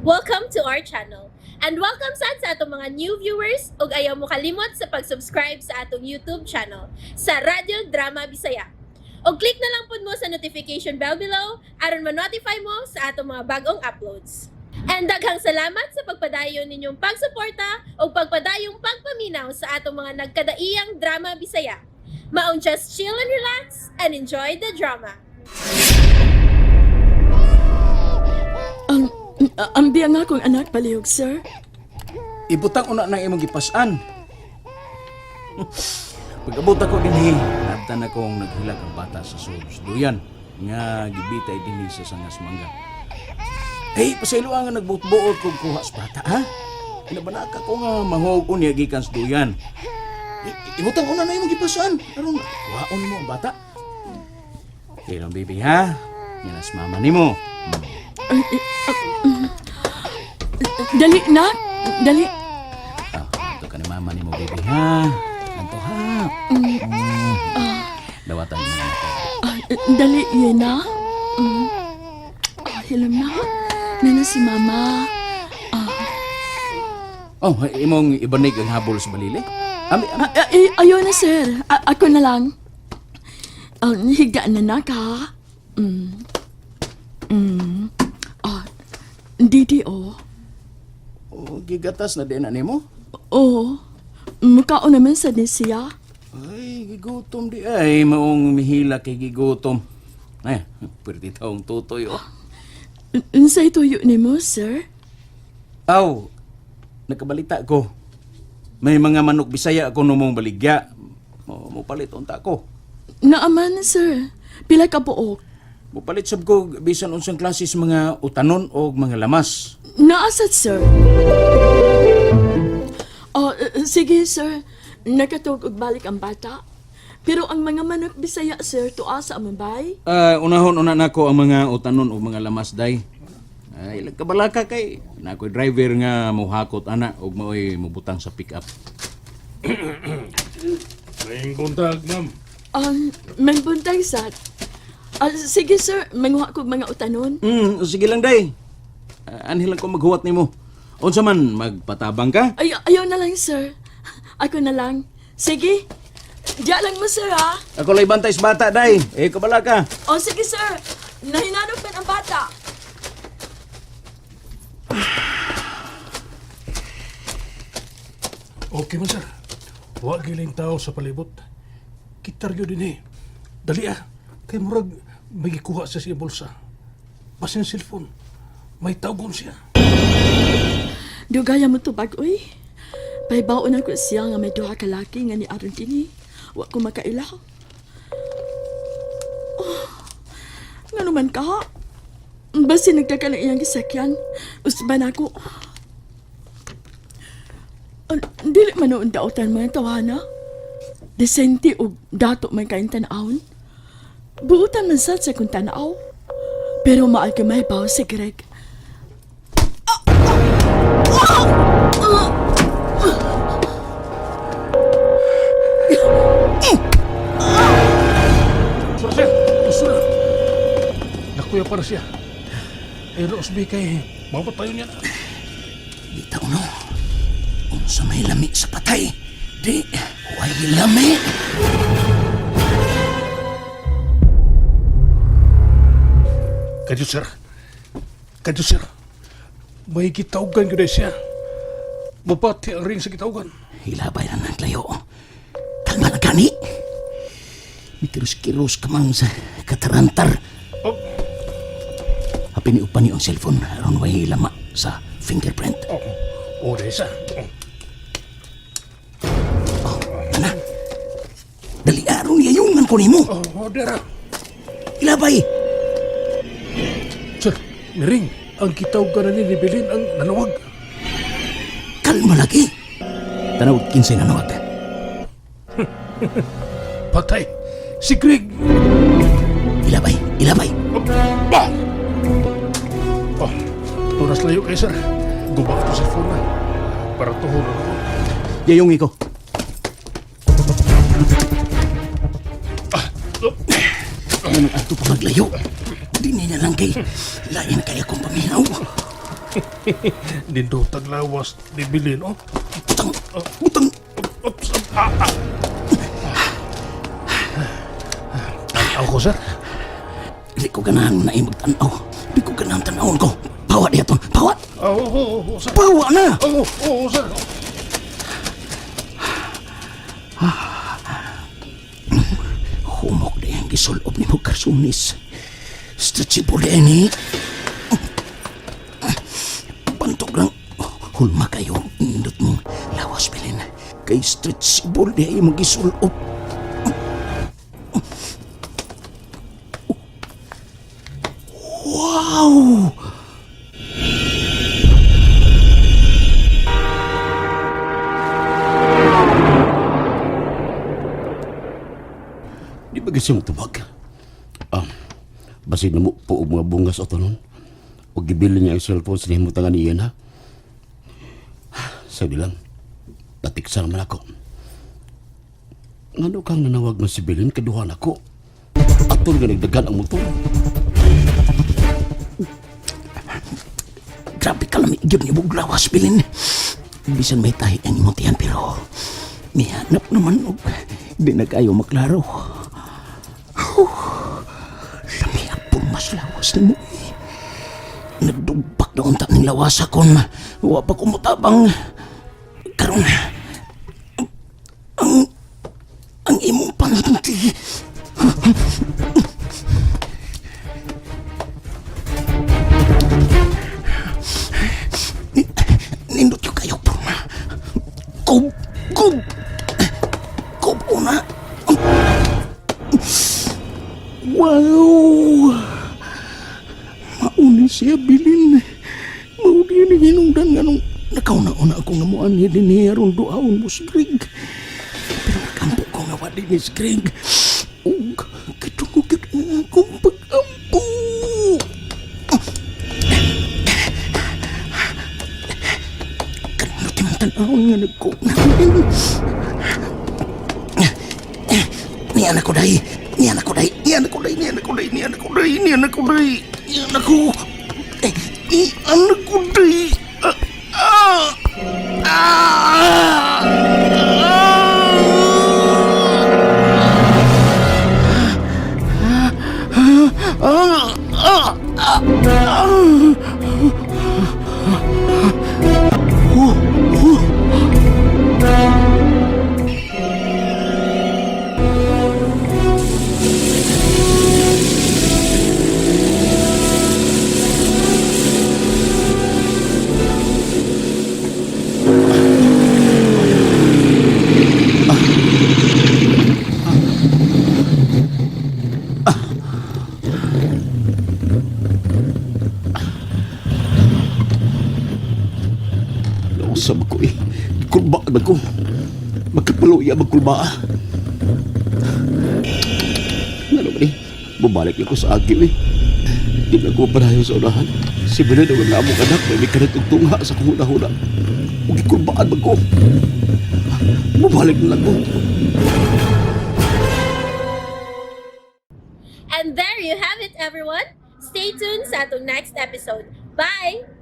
Welcome to our channel. And welcome sad sa atong mga new viewers ug ayaw mo kalimot sa pag-subscribe sa atong YouTube channel sa Radyo Drama Bisaya. Og click na lang pud mo sa notification bell below aron ma-notify mo sa atong mga bagong uploads. And daghang salamat sa pagpadayon ninyong pagsuporta ug pagpadayong pagpaminaw sa atong mga nagkadaiyang drama Bisaya. Maong just chill and relax and enjoy the drama. Ang ang biya nga akong anak palihog, sir. Ibutang una na imong gipasan. Pag-abot ako dinhi, nabtan akong naghilak ang bata sa sulod sa duyan nga gibitay dinhi sa sangas mangga. Hey, pasaylo nga nagbuot-buot kog kuha sa bata, ha? Kinabanaka ko nga mahog unya gikan sa duyan. Ibutang una na imong gipasan aron kuhaon mo ang bata. Hilom, baby, ha? Yan as mama nimo. Dali na, dali. Ah, ito ka ni mama nimo, baby, ha? Anto, ha? Dawatan mo na ako. Ah, dali, Yena. Mm. Ah, hilam na. Nana si mama. Oh, imong ibanig ang habol sa balili? Ami, ami. Ah, ah, eh, ayaw na, sir. Ako na lang. Ah, higa na na ka. Mm. Mm. Ah, didi, oh. Oh, gigatas na din na nimo. Oh, mukhaon naman sa ni siya. Ay, gigutom di ay maong mihila kay gigutom. Ay, pwede taong tutoy oh. Unsay tuyo nimo, sir? Aw, nakabalita ko. May mga manok Bisaya ako numong baligya. Mo palit unta ko. Naaman, sir. Pila ka buok. Mupalit sab ko bisan unsang klase sa mga utanon o mga lamas. Naasad, sir. Oh, sige, sir. Nakatug og balik ang bata. Pero ang mga manok Bisaya, sir, tuwa sa among bay. Ah, unahon una nako ang mga utanon o mga lamas day. Ay, ilang kabalaka kay na ako'y driver nga muhakot ana ug maoy mubutang sa pick up. May buntag, ma'am. Mangbuntag sad. Ah, sige, sir. Manguha kog mga utanon. Sige lang day. Ah, anhi lang ko maghuwat nimo. Unsa man magpatabang ka? Ay, ayaw na lang, sir. Ako na lang. Sige. Diya lang mo, sir, ha? Ako lay bantay sa bata day. Eh kabalaka. O, sige, sir. Nahinanong pa ang bata. Okay man, sir. Wa giling tao sa palibot. Kitar yun din eh. Dali ah. Kay murag may gikuha sa siya bulsa. Basin cellphone. May tawgon siya. Dugaya mo tubag, uy. Paybaon ako siya nga may duha ka laki nga ni aron dinhi. Wa ko makaila. Oh, nga naman ka? Basi nagdaka ng iyang gisakyan. Usban ako. Dili man noon daotan mga tawana. Desente og dato man kayong tan-awon. Buutan man sad sa kong tanaw. Pero maay ka may baw si Greg. Sir, sir. Gusto na. Nakuya para siya. Eh, Rosby kay mapatayo niya na. Bitaw no. Unsa may lami sa patay? Di, way lami. Kadyo, sir. Kadyo, sir. May gitawgan yun siya. Mapati ang ring sa gitawgan. Hilabay na ng layo. Kalma na gani. Mikiros-kiros ka man sa katarantar. Oh. Hapin ni upan ni ang cellphone aron way lama sa fingerprint. Oh, oh, dahil siya. Oh. Ana. Dali aron yayungan ko nimo. Oh, oh, dara. Ilabay. Sir, miring, ang kitawgan na ni Bilin ang nanawag. Kalma lagi. Tanaw kinsay nanawag. Patay, si Greg. Ilabay, ilabay. Oh, bah! Oh, tunas layo kay sir. Guba ko sa phone na. Para tuhon na ako. Yayungi ko. Oh, Ano ato pa maglayo? Di na lang kay lain kay akong paminaw. Nindot lawas ni Bilin, oh. Butang! Butang! Oops, ah, ah. Tanaw ko, sir. Di ko ganahan na imong tanaw. Di ko ganahan tanawon ko. Pawa diya to. Pawa! Ah, Oo, oo, oo, sir. Pawa na! Oo, oo, sir. Humok na yung gisulob ni mo karsunis. Stretchable din eh. Pantog lang. Hulma kayo. Nindot mong lawas bilin. Kay stretchable di ay magisulob. Wow! Di ba kasi mo tubag? Ah, basin na mo po og mga bungas o tanon. O gibili niya ang cellphone sa nimutangan niya na. Sabi lang, natiksan man ako. Ngano kang nanawag man si Bilin kaduhan ako? Atol nga nagdagan ang motor. Grabe ka lamig gyud ni lawas bilin. Bisan may tahi ang imong tiyan pero mihanap naman og di na kayo maklaro. Huh. Lami ang mas lawas nimo. Eh. Nagdugbak na unta ning lawas akon. Wa pa ko motabang karon. Ang imong panganti. Nindot yung kayo porma. Kub, kub, kub una. Wow! Mauni siya bilin. Mauni ni hinungdan nga nung nakauna-una ako nga muan ni dinhi aron duhaon mo si Greg. Pero nakampo ko nga wali ni si Greg. Ug kitungog gyud ang akong pag-ampo. Kanino timong tanawon nga nagko Niyan ako day. Niyan ako day. Niyan ako day. Niyan ako day. Niyan ako day. Niyan ako day. Niyan ako. Eh, niyan ako day. Ah! Ah! Ah! Ah! Ah! Ah! Ah! Nausap ko eh. Kulba na ko. Magkapaluya, magkulba. Ano ba ni? Bumalik na ko sa akin eh. Di na ko panayo sa unahan. Si Belen ang nga among anak may mikarit og tungha sa kong huna-huna. Ug gikulbaan man ko. Bumalik na lang ko. And there you have it, everyone. Stay tuned sa atong next episode. Bye!